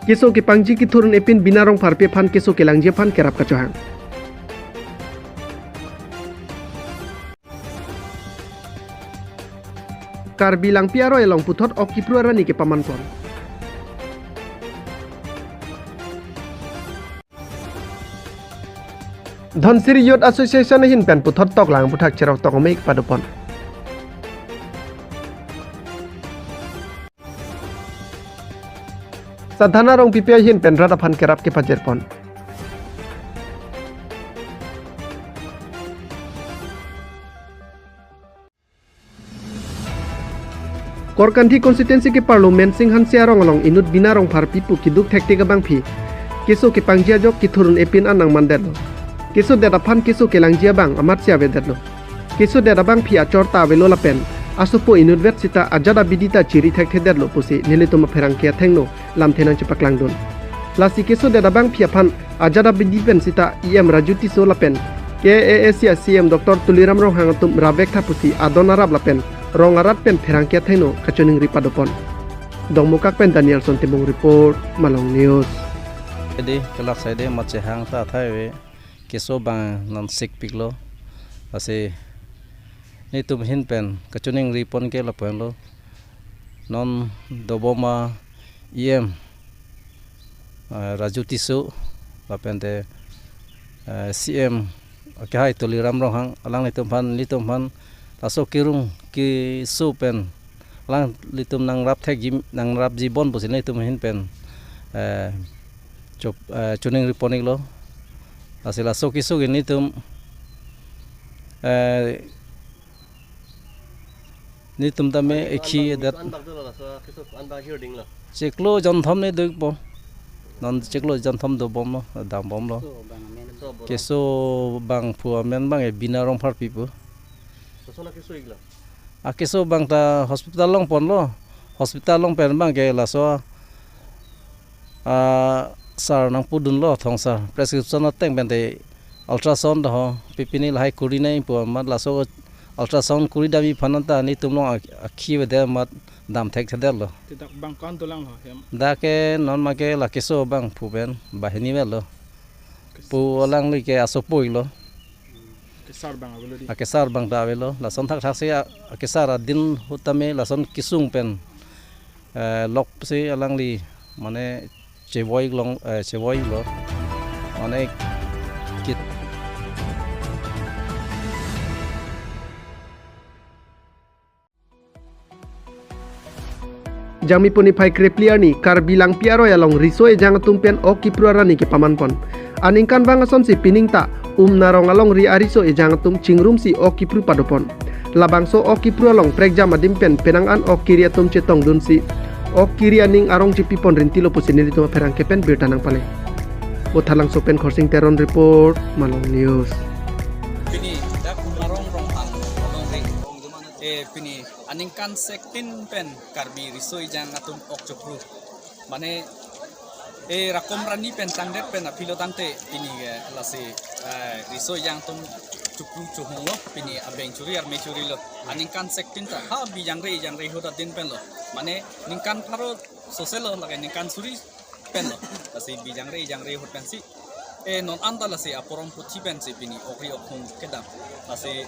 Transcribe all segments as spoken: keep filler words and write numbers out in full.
Keso kepangji kethur un-e pin Bina Rongpharpi aphan keso kelangji aphan kerap kachohang. Karbi Langpi aroi along puthot ok kipru arani kepamanpon. Dhansiri Youth Association ahin pen puthot toklang aphuthak cherok tong ome kepadopon. Sadhana Rongpipi ahin pen rat aphan kerap kepajirpon. Korkanthi constituency keparlo Mensing Hanse arong along inut Bina Rongpharpi pu keduk thektik abangpi keso kepangji ajok kethur un-e pin an nangmandetlo. Kesodet aphan keso kelangji abang amatsi avedetlo. Kesodet abangpi achor ta avelo lapen asopo inutvet sita ajat abidi ta chiri thekthedetlo pusi nelitum apherangke athengno lamthe nangchepaklangdun. Lasi kesodet abangpi aphan ajat abidi pen sita E M Raju Tisso lapen K A A C a C M Doctor Tuliram Ronghang atum rapvek tha pusi adon arap lapen rong arat pen pherangke athengno kachiningri padopon. Dongmukak pen Danielson Timung report, Malong News. Ede kelak saide machehang ta athai ave, keso abang non sikpiklo. Lasi netum ahin pen kachiningripon ke lapulo. Non dobom a E M, eh, Raju Tisso, lapente, eh, C M akehai Tuliram Ronghang, alanglitum aphan, nelitum aphan laso kerung keso pen alanglitum nangrap thekji, nangrapji bon pusi nelitum ahin pen, eh, chop, eh, chiningripon-iklo. Lasi laso keso ke nelitum, eh, nelitum tame ekhi adet. An bang dolo, laso keso an bang hirding lo. Chiklo jonthom ne dukpo. Non chiklo jonthom dobomlo, dambomlo. Keso abang amen. Keso abangphu amen abang e Bina Rongpharpi pu. Laso na keso-iklo. A keso abang ta hospital along ponlo. Hospital along pen abang ke laso, ah, sir nangpudunlo, thong sir. Prescription ateng pen te ultrasound ho, pipini lahai kuri nangji pu amat laso ultrasound kuri damji aphan ta nelitum along a-, akhi avedet amat dam thekthedetlo. Te dak abang ko-an dolang ho hem? Dak ke non ma ke la keso abangphu pen banghini avelo. Pu alangli ke asopo-iklo. Kesar abang avelo di. A kesar abang ta avelo. Lason thakthaksi a, a kesar adin ahut tame lason kesung pen, eh, lok si alangli mane chevoi long, eh, chevoi lo. Mane kit. Jangmi pu niphai krepli arni Karbi Langpi aroi along riso ejang atum pen ok kipru arani kepamanpon. Aningkanvang asonsi pining ta Umnarong alongri ariso ejang atum chingrumsi ok kipru padopon. Labangso ok kipru along prekjam adim pen penang an ok kiri atum chetongdunsi ok kiri aning arong chepipon rintilo pusi nelitum apherangke pen birta nangpale. Bothalangso pen Khorsing Teron report, Malong News. Pini dak Umnarong Ronghang alongri, eh, pini aningkan sektin pen Karbi riso ejang atum ok chopru. Mane, eh, rakom rani pen tangdet pen aphi lo tangte pini ke lasi, eh, riso ejang atum chopru chohunglo, pini abeng chori arme chorilo. Aningkan sektin ta ha bijangre ejangre ahut adin pen lo. Mane ningkan pharo sose lo, lake ningkan suri pen lo. Lasi bijangre ejangre ahut pensi, eh, non anta lasi aporom puthi pensi pini okri okhung kedam. Lasi,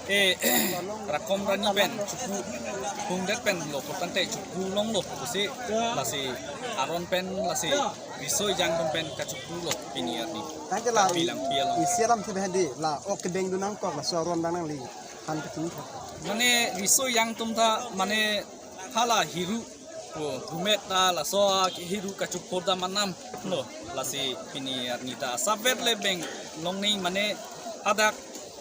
eh, rakom rani pen chopru hungdet pen lo pu tangte chopru longlo pusi lasi aron pen lasi riso ejang atum pen kachoprulo pini arni. Tangte la Karbi Langpi along. Isi alam the behdi la ok kebengdun nangkok laso aron abang nangli han kachini tha. Mane riso ejang atum ta mane hala hiru, o, humet ta laso hiru kachopur dam anam lo. Lasi pini arni ta asapvet le beng longnei mane hadak,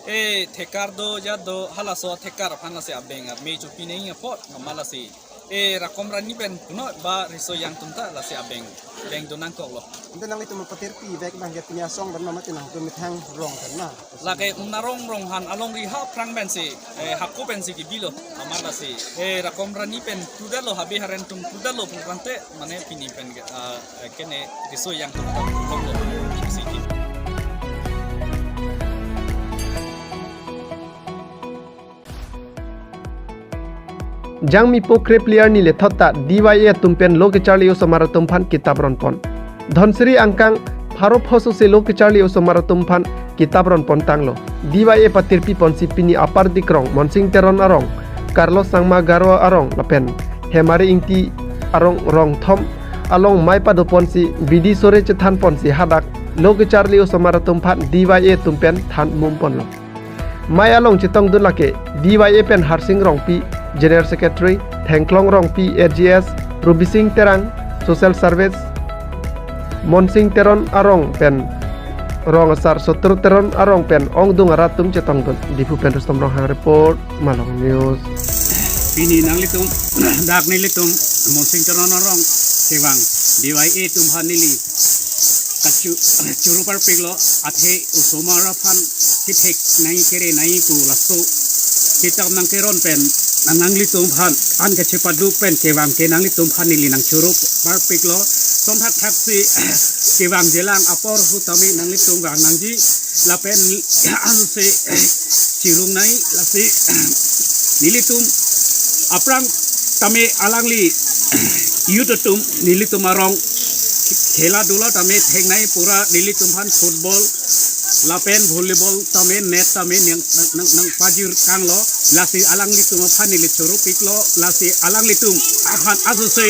eh, thekar do ajat do halaso thekar aphan lasi abeng arme chopinei apot nama lasi, eh, rakom rani pen puno ba riso ejang atum ta lasi abeng bengdun nangkoklo. Ante nanglitum patirpi vek abang ke pini asong pen mama tinang tum methang rong pen na. Lake Umnarong Ronghang alongri ha aphrang pensi, eh, hako pensi kebilo. Amat lasi, eh, rakom rani pen prudetlo, habe haren atum prudetlo pu tangte mane pini pen ke, ah, eh, kene riso ejang atum ta longlo. Isi ki. Jangmipo krephli arni lethot ta D Y A atum pen lo kecharli osomar atum aphan kitap ronpon. Dhansiri angkang pharo phosose lo kecharli osomar atum aphan kitap ronpon tanglo. D Y A patirpi ponsi pini Upper Dikrong, Monsing Teron arong, Carlos Sangma Garo arong lapen Hemari Ingti arong rong thom along mei padoponsi bidi sore chethanponsi hadak lo kecharli osomar atum aphan D Y A atum pen than mumponlo. Mei along chetongdun lake D Y A pen Harsing Rongpi, General Secretary, Thengklong Rongpi, A G S, Rubising Terang, Social Service, Monsing Teron arong pen rong asar Sotro Teron arong pen ongdung arat atum chetongdun. Diphu pen Rustom Ronghang report, Malong News. Pini nanglitum dak nelitum Monsing Teron arong kevang D Y A atum aphan neli kachu churu parpiklo, athe osomar aphan kethek nangji kere nangji pu laso kitap nangkeron pen nanglitum aphan an kachepaduk pen kevang ke nanglitum aphan neli nangchuru parpiklo. Sonthak thaksi kevang jelang apor ahut tame nanglitum vang nangji lapen anse chirung nangji, lasi nelitum aphrang tame alangli youth atum nelitum arong khela dula tame thek nangji pura nelitum aphan football lapen volleyball tame net tame nang nang nang pajir kanglo, lasi alanglitum aphan neli chorupiklo, lasi alanglitum aphan asose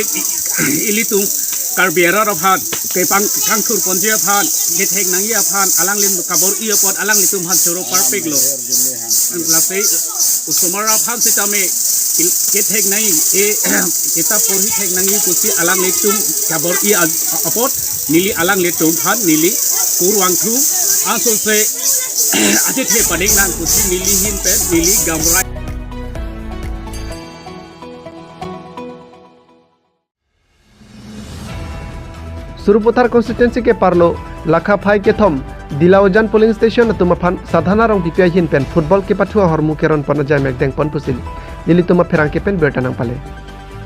ilitum Karbi arat aphan kepang kangthur ponji aphan, kethek nangji aphan alanglitum kabor-i apot alanglitum aphan choro parpiklo. Lasi osomar aphan sitame il- kethek nangji, e, kitap porhi thek nangji pusi alanglitum kabor-i a- apot neli alanglitum aphan neli kurvangthu, asose achethe pading nang pusi neli ahin pen neli gamrai. Sarupathar constituency keparlo Lakhaphai kethom Dilaujan polling station atum aphan Sadhana Rongpipi ahin pen football kepathu ahormu keronpon ajai mekdengpon pusi nelitum apherangke pen birta nangpale.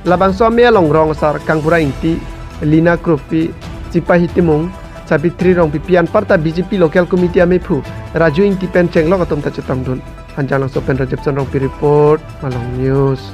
Labangso amei along rong asar Kangbura Ingti, Lina Krupi, Chipahi Timung, Sabitri Rongpipi anparta B J P local committee ameiphu Raju Ingti pen chenglok atum ta chetongdun. Hanjanglangso pen Rajepson Rongpi report, Malong News.